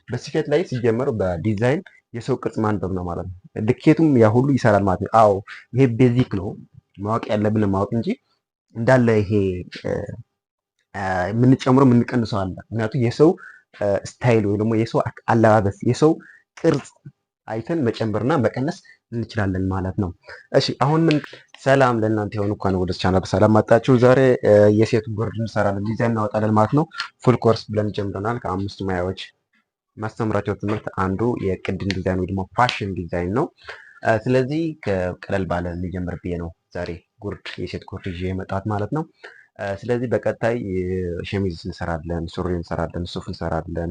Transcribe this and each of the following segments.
በስፌት ላይ ሲጀመር በዲዛይን የሰው ቅርጽ ማንበብ ነው ማለት ነው። ልኬቱም ያ ሁሉ ይሰራል ማለት ነው። አዎ ይሄ basic ነው ማወቅ ያለብን ማወቅ እንጂ እንዳለ ይሄ የምንጨምረው የምንቀንሰው አለ። ምክንያቱም የሰው style ወይ ደግሞ የሰው አለባበስ የሰው ቅርጽ አይተን መጨመርና መቀነስ እንችላለን ማለት ነው። እሺ አሁን ምን ሰላም ለእናንተ ይሁን። እንኳን ወደ ቻናል በሰላም መጣችሁ። ዛሬ የሴት ጉርድ እንሰራለን፣ ዲዛይን እናወጣለን ማለት ነው። Full course ብለን ጀምረናል። ከአምስቱ ሙያዎች ማስተምራቸው ትምህርት አንዱ የቅድን ዲዛይን ወይ ደግሞ fashion design ነው። ስለዚህ ቀለል ባለ እንጀምር ብዬ ነው ዛሬ ጉርድ የሴት ጉርድ ይዤ የመጣሁት ማለት ነው። ስለዚህ በቀጣይ ሸሚዝ እንሰራለን፣ ሱሪ እንሰራለን፣ ሱፍ እንሰራለን፣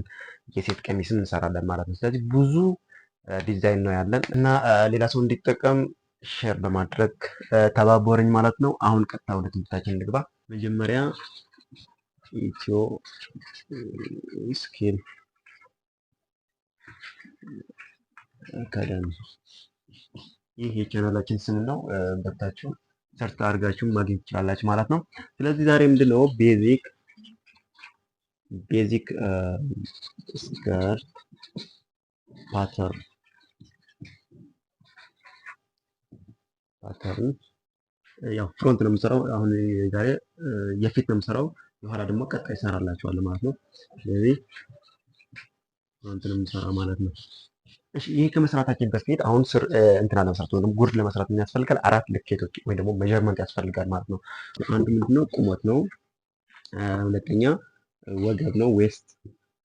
የሴት ቀሚስም እንሰራለን ማለት ነው። ስለዚህ ብዙ ዲዛይን ነው ያለን እና ሌላ ሰው እንዲጠቀም share በማድረግ ተባበሩኝ ማለት ነው። አሁን ቀጥታ ወደ ትምህርታችን እንግባ። መጀመሪያ ኢትዮ ስኪል አካዳሚ ይህ የቻናላችን ስም ነው። ገብታችሁ search አድርጋችሁ ማግኘት ትችላላችሁ ማለት ነው። ስለዚህ ዛሬ ምንድነው basic skirt pattern ያው front ነው የምሰራው። አሁን ዛሬ የፊት ነው የምሰራው፣ የኋላ ደግሞ ቀጣይ እሰራላችኋለሁ ማለት ነው። ስለዚህ front ነው የምሰራው ማለት ነው። እሺ ይሄ ከመስራታችን በፊት አሁን ስር እንትና ለመስራት ወይ ደግሞ ጉርድ ለመስራት የሚያስፈልጋል አራት ልኬቶች ወይ ደግሞ measurement ያስፈልጋል ማለት ነው። አንዱ ምንድነው ቁመት ነው። ሁለተኛ ወገብ ነው waist፣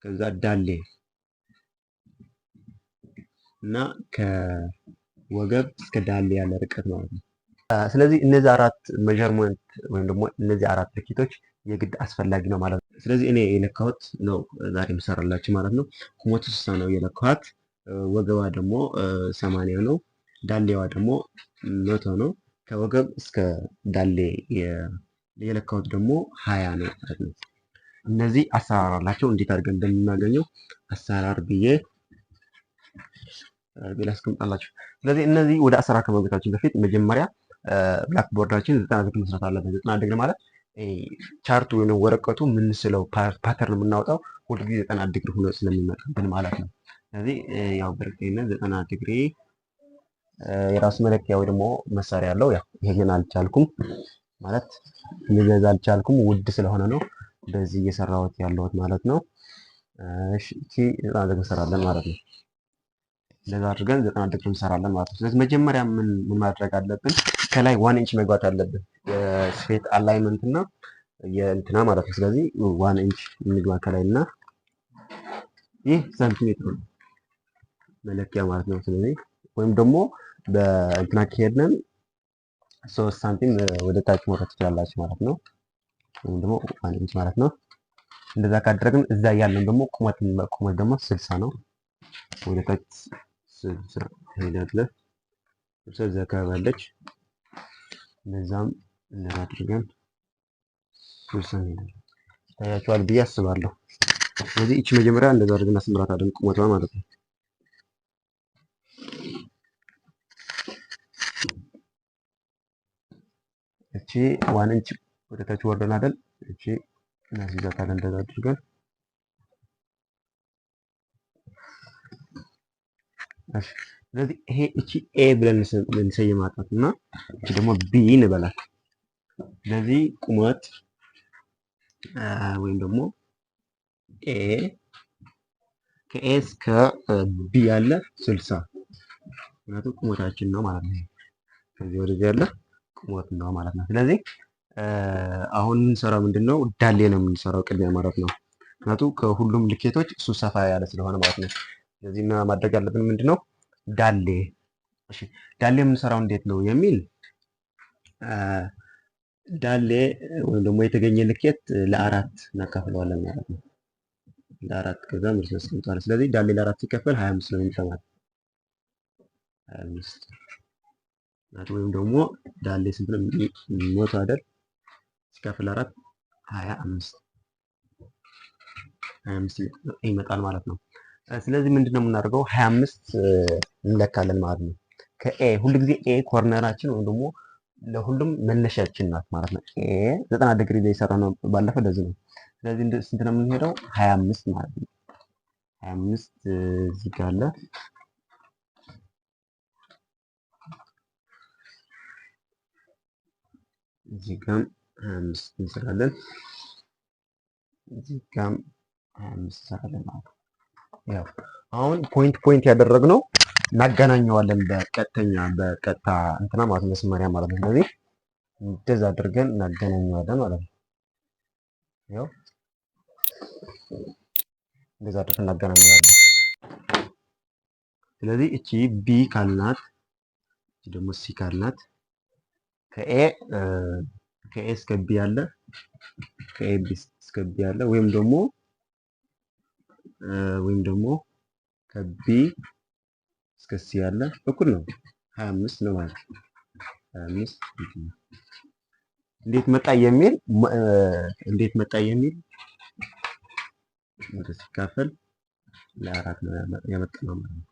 ከዛ ዳሌ እና ከወገብ እስከ ዳሌ ያለ ርቀት ማለት ነው። ስለዚህ እነዚህ አራት measurement ወይም ደግሞ እነዚህ አራት ልኬቶች የግድ አስፈላጊ ነው ማለት ነው። ስለዚህ እኔ የለካሁት ነው ዛሬ የምሰራላችሁ ማለት ነው። ቁመቱ 60 ነው የለካሁት። ወገቧ ደግሞ 80 ነው። ዳሌዋ ደግሞ 100 ነው። ከወገብ እስከ ዳሌ የለካሁት ደግሞ 20 ነው ማለት ነው። እነዚህ አሰራር አላቸው። እንዴት አድርገን እንደምናገኘው አሰራር ብዬ ላስቀምጣላችሁ። ስለዚህ እነዚህ ወደ አሰራር ከመግባታችን በፊት መጀመሪያ blackboard ኣችን 90 ዲግሪ መስራት አለብን። 90 ዲግሪ ማለት chart ኡ ወይም ወረቀቱ የምንስለው pattern የምናወጣው ሁልጊዜ 90 ዲግሪ ሆኖ ስለሚመጣብን ማለት ነው። ስለዚህ ያው በእርግጠኝነት 90 ዲግሪ የራሱ መለኪያ ወይ ደግሞ መሳሪያ አለው። ያው ይሄ ግን አልቻልኩም ማለት ልገዛ አልቻልኩም፣ ውድ ስለሆነ ነው በዚህ እየሰራሁት ያለሁት ማለት ነው። እሺ እቺ 90 ዲግሪ እንሰራለን ማለት ነው። እንደዛ አድርገን 90 ዲግሪ እንሰራለን ማለት ነው። ስለዚህ መጀመሪያ ምን ምን ማድረግ አለብን? ከላይ 1 ኢንች መግባት አለብን፣ የስፌት alignment እና የእንትና ማለት ነው። ስለዚህ 1 ኢንች እንግባ ከላይ እና ይህ ሳንቲሜትር ነው መለኪያ ማለት ነው። ስለዚህ ወይም ደግሞ በእንትና ከሄድን 3 ሳንቲም ወደ ታች መውረድ ትችላላችሁ ማለት ነው። ወይም ደግሞ 1 ኢንች ማለት ነው። እንደዛ ካደረግን እዛ ያለን ደግሞ ቁመት ደግሞ 60 ነው። ወደ ታች 60 ትሄዳለህ። 60 እዛ አካባቢ አለች። እንደዛም እንደዛ አድርገን 60 እንሄዳለን። ይታያችኋል ብዬ አስባለሁ። ስለዚህ እቺ መጀመሪያ እንደዛ አድርገን እናስምራታለን ቁመቷ ማለት ነው። እቺ 1 ኢንች ወደ ታች ወርደን አይደል? እቺ እናስይዛታለን እንደዛ አድርገን። እሺ ስለዚህ ይሄ እቺ A ብለን እንሰይማታት እና እቺ ደግሞ B እንበላት። ስለዚህ ቁመት ወይም ደግሞ A ከ A እስከ B ያለ 60 ምክንያቱም ቁመታችን ነው ማለት ነው። ከዚህ ወደዚህ ያለ ቁመት ነው ማለት ነው። ስለዚህ አሁን የምንሰራው ምንድነው? ዳሌ ነው የምንሰራው ቅድሚያ ማለት ነው። ምክንያቱም ከሁሉም ልኬቶች እሱ ሰፋ ያለ ስለሆነ ማለት ነው። ስለዚህ ማድረግ ያለብን ምንድነው? ዳሌ። እሺ ዳሌ የምንሰራው እንዴት ነው የሚል ዳሌ ወይም ደግሞ የተገኘ ልኬት ለአራት እናካፍለዋለን ማለት ነው። ለአራት ከዛ መልስ እናስቀምጠዋለን። ስለዚህ ዳሌ ለአራት ሲከፈል 25 ነው የሚሰማው። 25 ማለት ወይም ደግሞ ዳሌ ስንት ነው? 100 አይደል? ሲከፈል አራት 25 25 ይመጣል ማለት ነው። ስለዚህ ምንድነው የምናደርገው? 25 እንለካለን ማለት ነው። ከ A ሁሉ ጊዜ A corner ኣችን ወይም ደግሞ ለሁሉም መነሻችን ናት ማለት ነው። A 90 ዲግሪ ላይ የሰራነው ባለፈው ለዚህ ነው። ስለዚህ ስንት ነው የምንሄደው? 25 ማለት ነው። 25 እዚህ ጋር አለ። እዚህ ጋርም 25 እንሰራለን። እዚህ ጋርም 25 እንሰራለን ማለት ነው። ያው አሁን point point ያደረግነው እናገናኘዋለን በቀጥተኛ በቀጥታ እንትና ማለት ነው፣ መስመሪያ ማለት ነው። ስለዚህ እንደዛ አድርገን እናገናኘዋለን ማለት ነው። ያው እንደዛ አድርገን እናገናኘዋለን። ስለዚህ እቺ B ካልናት፣ እቺ ደግሞ C ካልናት ከ A እስከ B ያለ፣ ከ A B እስከ B ያለ ወይም ደግሞ ከ B እስከ C ያለ እኩል ነው፣ 25 ነው ማለት ነው። 25 እንዴት መጣ የሚል ሲካፈል ለአራት ነው ያመጣነው ማለት ነው።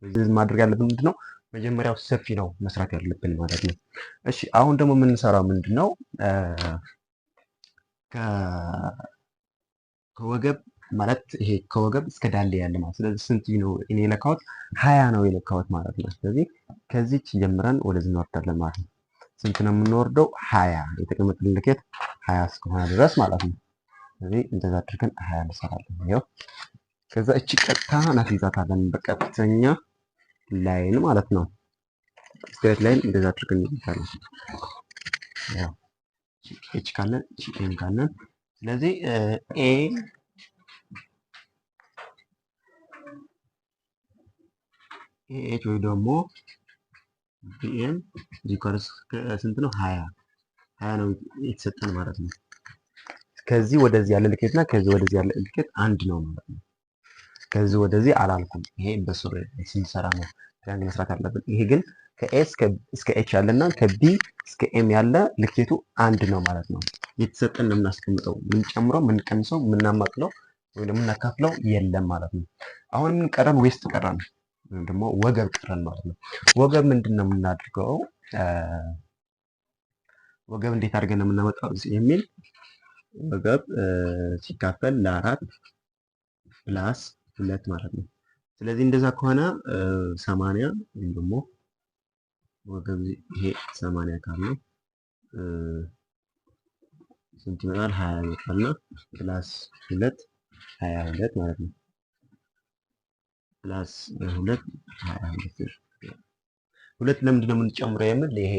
ስለዚህ ማድረግ ያለብን ምንድነው? መጀመሪያው ሰፊ ነው መስራት ያለብን ማለት ነው። እሺ፣ አሁን ደግሞ የምንሰራው ምንድነው? ከወገብ ማለት ይሄ ከወገብ እስከ ዳሌ ያለ ማለት። ስለዚህ ስንት ነው እኔ የለካሁት? 20 ነው የለካሁት ማለት ነው። ስለዚህ ከዚች ጀምረን ወደዚህ እንወርዳለን ማለት ነው። ስንት ነው የምንወርደው? 20፣ የተቀመጠልን ልኬት 20 እስከሆነ ድረስ ማለት ነው። ስለዚህ እንደዛ አድርገን 20 እንሰራለን። ይኸው ከዛ እቺ ቀጥታ እናስይዛታለን በቀጥተኛ line ማለት ነው። Straight line እንደዛ አድርገን እንይዛለን። ያው H ካለን፣ እቺ M ካለን፣ ስለዚህ AH ወይ ደግሞ BM equals ስንት ነው? 20፣ 20 ነው የተሰጠን ማለት ነው። ከዚህ ወደዚህ ያለ ልኬት እና ከዚህ ወደዚህ ያለ ልኬት አንድ ነው ማለት ነው። ከዚህ ወደዚህ አላልኩም። ይሄ በሱሪ ስንሰራ ነው triangle መስራት ያለብን። ይሄ ግን ከ A እስከ H ያለና ከ B እስከ M ያለ ልኬቱ አንድ ነው ማለት ነው። የተሰጠን ነው የምናስቀምጠው። ምንጨምረው፣ ምንቀንሰው፣ ምናማቅለው ወይም ደግሞ የምናካፍለው የለም ማለት ነው። አሁን ምን ቀረን? Waist ቀረን ወይም ደግሞ ወገብ ቀረን ማለት ነው። ወገብ ምንድን ነው የምናደርገው? ወገብ እንዴት አድርገን ነው የምናመጣው የሚል፣ ወገብ ሲካፈል ለአራት plus ሁለት ማለት ነው። ስለዚህ እንደዛ ከሆነ 80 ወይም ደግሞ ወገብ ይሄ 80 ካልነው ስንት ይመጣል? 20 ይመጣልና plus ሁለት 22 ማለት ነው። Plus ሁለት 22። ሁለት ለምንድን ነው የምንጨምረው የሚል፣ ይሄ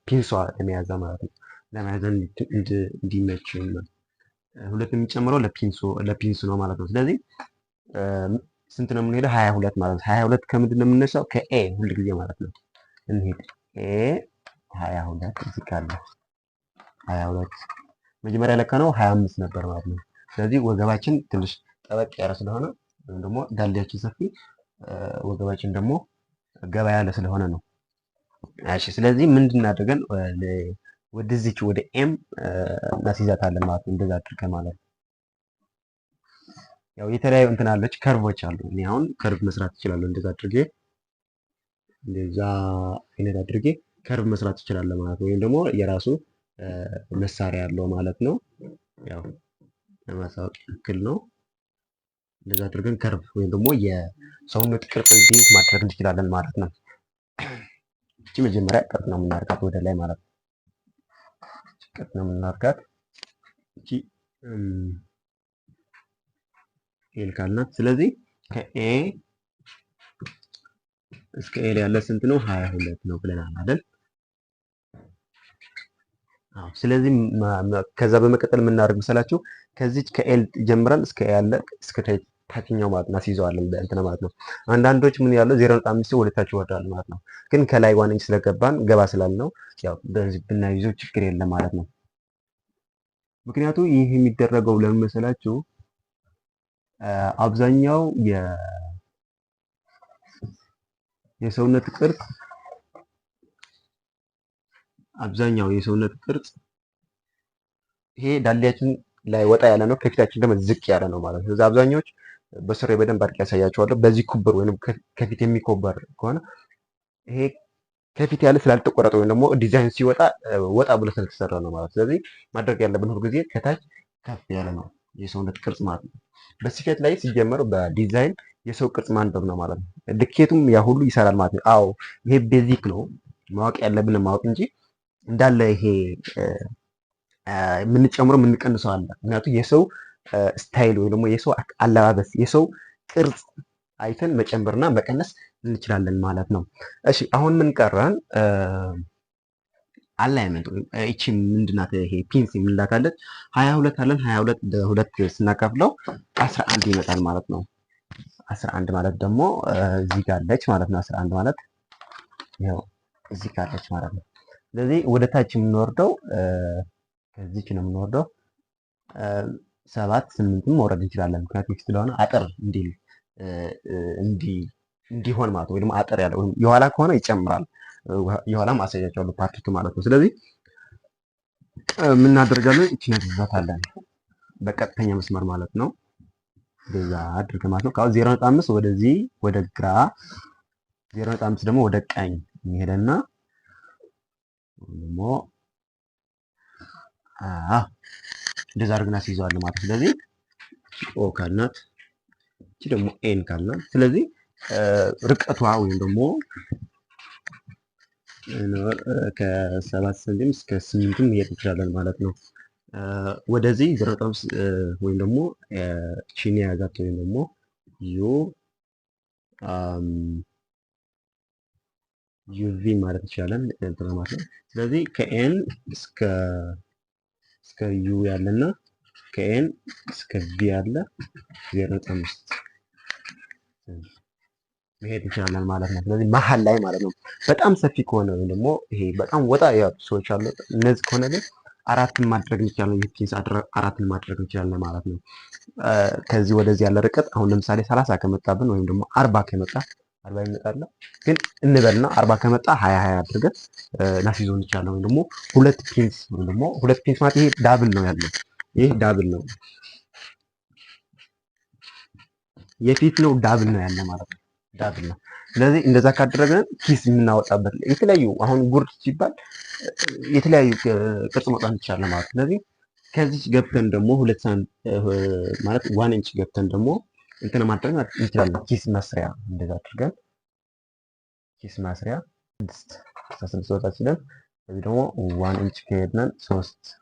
ፒንሷ ለመያዛ ማለት ነው። ለመያዝ እንዲመች ሁለት የሚጨምረው ለፒንሱ ነው ማለት ነው። ስለዚህ ስንት ነው የምንሄደው? 22 ማለት ነው። 22 ከምንድን ነው የምንነሳው? ከ A ሁል ጊዜ ማለት ነው። እንሄድ፣ A 22 እዚህ ካለ 22፣ መጀመሪያ ለካ ነው 25 ነበር ማለት ነው። ስለዚህ ወገባችን ትንሽ ጠበቅ ያለ ስለሆነ ወይም ደግሞ ዳሌያችን ሰፊ፣ ወገባችን ደግሞ ገባ ያለ ስለሆነ ነው። እሺ፣ ስለዚህ ምንድን አድርገን ወደዚች ወደ M እናስይዛታለን ማለት ነው። እንደዛ አድርገን ማለት ነው። ያው የተለያዩ እንትን አለች፣ curve ኦች አሉ። እኔ አሁን curve መስራት እችላለሁ። እንደዛ አድርጌ፣ እንደዛ አይነት አድርጌ curve መስራት እችላለሁ ማለት ነው። ወይም ደግሞ የራሱ መሳሪያ ያለው ማለት ነው። ያው ለማሳወቅ ያክል ነው። እንደዛ አድርገን curve ወይም ደግሞ የሰውነት ቅርጽ እንዲይዝ ማድረግ እንችላለን ማለት ነው። እቺ መጀመሪያ ቀጥ ነው የምናደርጋት ወደ ላይ ማለት ነው። ቀጥ ነው የምናደርጋት። እቺ L ካልናት፣ ስለዚህ ከ A እስከ L ያለ ስንት ነው? 22 ነው ብለናል አይደል? አዎ። ስለዚህ ከዛ በመቀጠል የምናደርግ መሰላችሁ፣ ከዚች ከ L ጀምረን እስከ A ያለ እስከ ታችኛው ማለት እናስይዘዋለን በእንትና ማለት ነው። አንዳንዶች ምን ያለው 0.5 ወደ ታች ይወርዳል ማለት ነው። ግን ከላይ 1 ኢንች ስለገባን፣ ገባ ስላልነው ያው በዚህ ብናይዘው ችግር የለም ማለት ነው። ምክንያቱ ይህ የሚደረገው ለምን መሰላችሁ? አብዛኛው የሰውነት ቅርጽ፣ አብዛኛው የሰውነት ቅርጽ ይሄ ዳሌያችን ላይ ወጣ ያለ ነው፣ ከፊታችን ደግሞ ዝቅ ያለ ነው ማለት ነው። ስለዚህ አብዛኛዎች በስሬ በደንብ አድርጌ ያሳያቸዋለሁ። በዚህ ኩብር ወይም ከፊት የሚኮበር ከሆነ ይሄ ከፊት ያለ ስላልተቆረጠ ወይም ደግሞ ዲዛይን ሲወጣ ወጣ ብሎ ስለተሰራ ነው ማለት። ስለዚህ ማድረግ ያለብን ሁልጊዜ ከታች ከፍ ያለ ነው የሰውነት ቅርጽ ማለት ነው። በስፌት ላይ ሲጀመር በዲዛይን የሰው ቅርጽ ማንበብ ነው ማለት ነው። ልኬቱም ያ ሁሉ ይሰራል ማለት ነው። አዎ ይሄ basic ነው ማወቅ ያለብን ማወቅ እንጂ እንዳለ ይሄ የምንጨምረው የምንቀንሰው አለ። ምክንያቱም የሰው style ወይ ደግሞ የሰው አለባበስ የሰው ቅርጽ አይተን መጨመርና መቀነስ እንችላለን ማለት ነው። እሺ አሁን ምን ቀረን? alignment ወይም እቺ ምንድናት? ይሄ pins የምንላት አለች። 22 አለን። 22 ለሁለት ስናካፍለው 11 ይመጣል ማለት ነው። 11 ማለት ደግሞ እዚህ ጋር አለች ማለት ነው። 11 ማለት ይኸው እዚህ ጋር አለች ማለት ነው። ስለዚህ ወደ ታች የምንወርደው ከዚች ነው የምንወርደው። 7 8 መውረድ እንችላለን። ምክንያቱም ስለሆነ አጥር እንዲል እንዲሆን ማለት ነው። ወይ ደግሞ አጥር ያለው የኋላ ከሆነ ይጨምራል። የኋላም አሳያቸዋለሁ part two ማለት ነው። ስለዚህ የምናደርጋለን እቺን አትዛታለን በቀጥተኛ መስመር ማለት ነው። በዛ አድርገን ማለት ነው። ካው 0.5 ወደዚህ ወደ ግራ 0.5 ደግሞ ወደ ቀኝ እንሄደና ደግሞ እንደዛ አድርገን አስይዘዋለን ማለት ነው። ስለዚህ O ካልናት እቺ ደግሞ N ካልናት ስለዚህ ርቀቷ ወይም ደግሞ ከ7 ሳንቲም እስከ 8 መሄድ እንችላለን ማለት ነው። ወደዚህ 0.5 ወይም ደግሞ ቺን የያዛት ወይም ደግሞ U UV ማለት እንችላለን እንትን ማለት ነው። ስለዚህ ከ N እስከ U ያለና ከ N እስከ V ያለ 0.5 መሄድ እንችላለን ማለት ነው። ስለዚህ መሀል ላይ ማለት ነው። በጣም ሰፊ ከሆነ ወይም ደግሞ ይሄ በጣም ወጣ ያሉ ሰዎች አሉ። እነዚህ ከሆነ ግን አራትን ማድረግ እንችላለን። ይሄ pins አራትን ማድረግ እንችላለን ማለት ነው። ከዚህ ወደዚህ ያለ ርቀት አሁን ለምሳሌ 30 ከመጣብን ወይም ደግሞ 40 ከመጣ 40 ይመጣል ግን እንበልና 40 ከመጣ 20 20 አድርገን እናስይዘው እንችላለን። ወይም ደግሞ ሁለት pins ወይም ደግሞ ሁለት pins ማለት ይሄ double ነው ያለው። ይሄ double ነው የፊት ነው double ነው ያለ ማለት ነው። double ነው። ስለዚህ እንደዛ ካደረግን ኪስ የምናወጣበት የተለያዩ አሁን ጉርድ ሲባል የተለያዩ ቅርጽ ማውጣት እንችላለን ማለት ነው። ስለዚህ ከዚህ ገብተን ደግሞ ሁለት ማለት 1 ኢንች ገብተን ደግሞ እንትን ማድረግ እንችላለን። ኪስ መስሪያ እንደዛ አድርገን ኪስ መስሪያ 6 6 ወጣ ሲለን እዚህ ደግሞ 1 ኢንች ከሄድን 3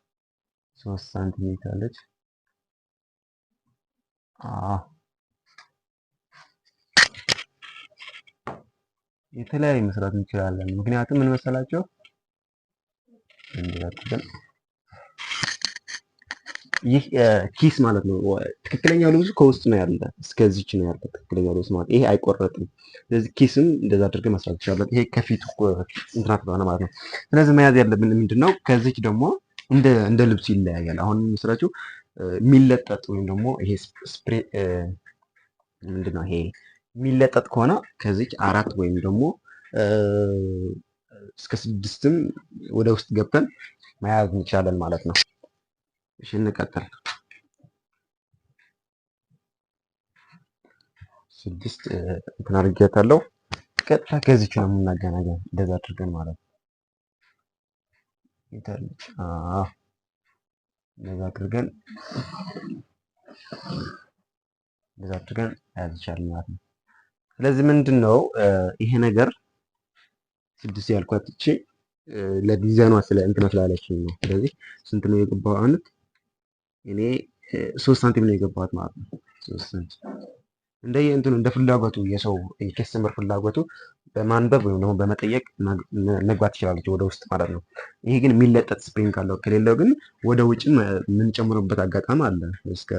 3 ሳንቲሜትር አለች። የተለያዩ መስራት እንችላለን። ምክንያቱም ምን መሰላችሁ እንደዛ ይህ ኪስ ማለት ነው። ትክክለኛው ልብሱ ከውስጥ ነው ያለ፣ እስከዚች ነው ያለ ትክክለኛው ልብስ ማለት ይሄ አይቆረጥም። ስለዚህ ኪስም እንደዛ አድርገን መስራት እንችላለን። ይሄ ከፊት እንትና ስለሆነ ማለት ነው። ስለዚህ መያዝ ያለብን ምንድነው ከዚች ደግሞ እንደ ልብሱ ይለያያል። አሁን መስራችሁ የሚለጠጥ ወይም ደግሞ ይሄ ስፕሬ ምንድነው ይሄ የሚለጠጥ ከሆነ ከዚች 4 ወይም ደግሞ እስከ 6ም ወደ ውስጥ ገብተን መያዝ እንችላለን ማለት ነው። እሺ እንቀጥል። 6 እንትን አድርጌያታለሁ። ቀጥታ ከዚች ነው የምናገናኘው እንደዛ አድርገን ማለት ነው። ይታለች እንደዛ አድርገን መያዝ እንችላለን ማለት ነው። ስለዚህ ምንድነው ይሄ ነገር 6 ያልኳት እቺ ለዲዛይኗ ስለ እንትና ስላለችኝ ነው። ስለዚህ ስንት ነው የገባው? አንድ እኔ 3 ሳንቲም ነው የገባሁት ማለት ነው። 3 ሳንቲም እንደየ እንትኑ እንደ ፍላጎቱ የሰው የከስተመር ፍላጎቱ በማንበብ ወይም ደግሞ በመጠየቅ መግባት ትችላለች ወደ ውስጥ ማለት ነው። ይሄ ግን የሚለጠጥ spring ካለው ከሌለው ግን ወደ ውጭም የምንጨምርበት አጋጣሚ አለ። እስከ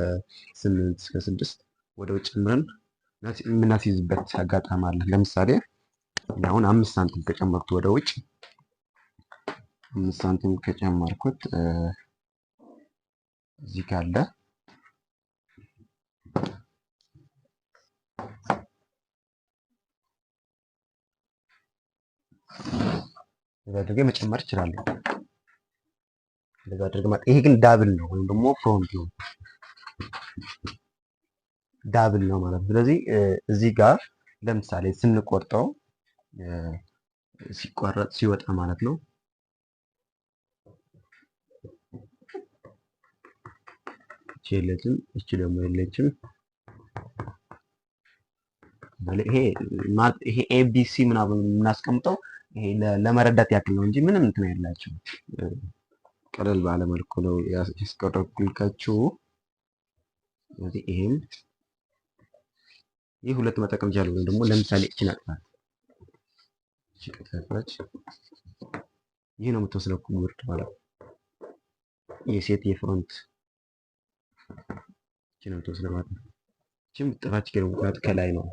8 እስከ 6 ወደ ውጭ ጨምረን የምናስይዝበት አጋጣሚ አለ። ለምሳሌ አሁን 5 ሳንቲም ከጨመርኩት ወደ ውጭ 5 ሳንቲም ከጨመርኩት እዚህ ካለ እንደዛ አድርጌ መጨመር እችላለሁ። እንደዛ አድርጌ ማለት ይሄ ግን double ነው ወይም ደግሞ front ነው double ነው ማለት ነው። ስለዚህ እዚህ ጋር ለምሳሌ ስንቆርጠው ሲቆረጥ ሲወጣ ማለት ነው እቺ የለችም፣ እቺ ደግሞ የለችም። ይሄ ይሄ ABC ምናምን የምናስቀምጠው ይሄ ለመረዳት ያክል ነው እንጂ ምንም እንትን የላቸው። ቀለል ባለ መልኩ ነው ያስቀረኩልካችሁ። ስለዚህ ይሄም ይህ ሁለት መጠቀም ይቻላል። ወይም ደግሞ ለምሳሌ እቺን አጥፋት፣ እቺ ከተፈች ይህ ነው የምትወስደው ጉርድ ማለት ነው። የሴት የ front እቺ ነው የምትወስደው ማለት ነው። እቺም ጥፋት ችግር ምክንያቱ ከላይ ነው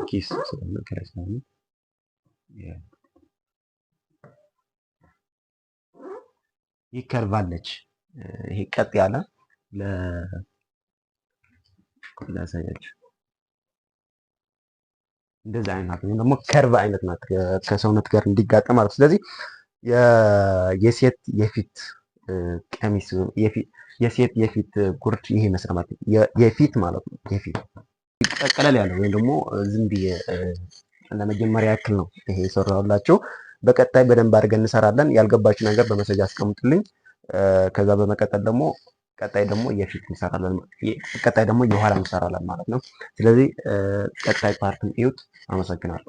ኪስ ስለሆነ ከላይ ስለሆነ ይህ curve አለች። ይሄ ቀጥ ያለ ላሳያችሁ እንደዚህ አይነት ናት፣ ወይም ደግሞ curve አይነት ናት ከሰውነት ጋር እንዲጋጠም ማለት ነው። ስለዚህ የሴት የፊት ቀሚስ የሴት የፊት ጉርድ ይሄ ይመስላል ማለት ነው። የፊት ማለት ነው። የፊት ቀለል ያለ ወይም ደግሞ ዝም ብዬ ለመጀመሪያ ያክል ነው ይሄ የሰራሁላችሁ። በቀጣይ በደንብ አድርገን እንሰራለን። ያልገባችሁ ነገር በ message አስቀምጡልኝ። ከዛ በመቀጠል ደግሞ ቀጣይ ደግሞ የፊት እንሰራለን፣ ቀጣይ ደግሞ የኋላ እንሰራለን ማለት ነው። ስለዚህ ቀጣይ part ን እዩት። አመሰግናለሁ።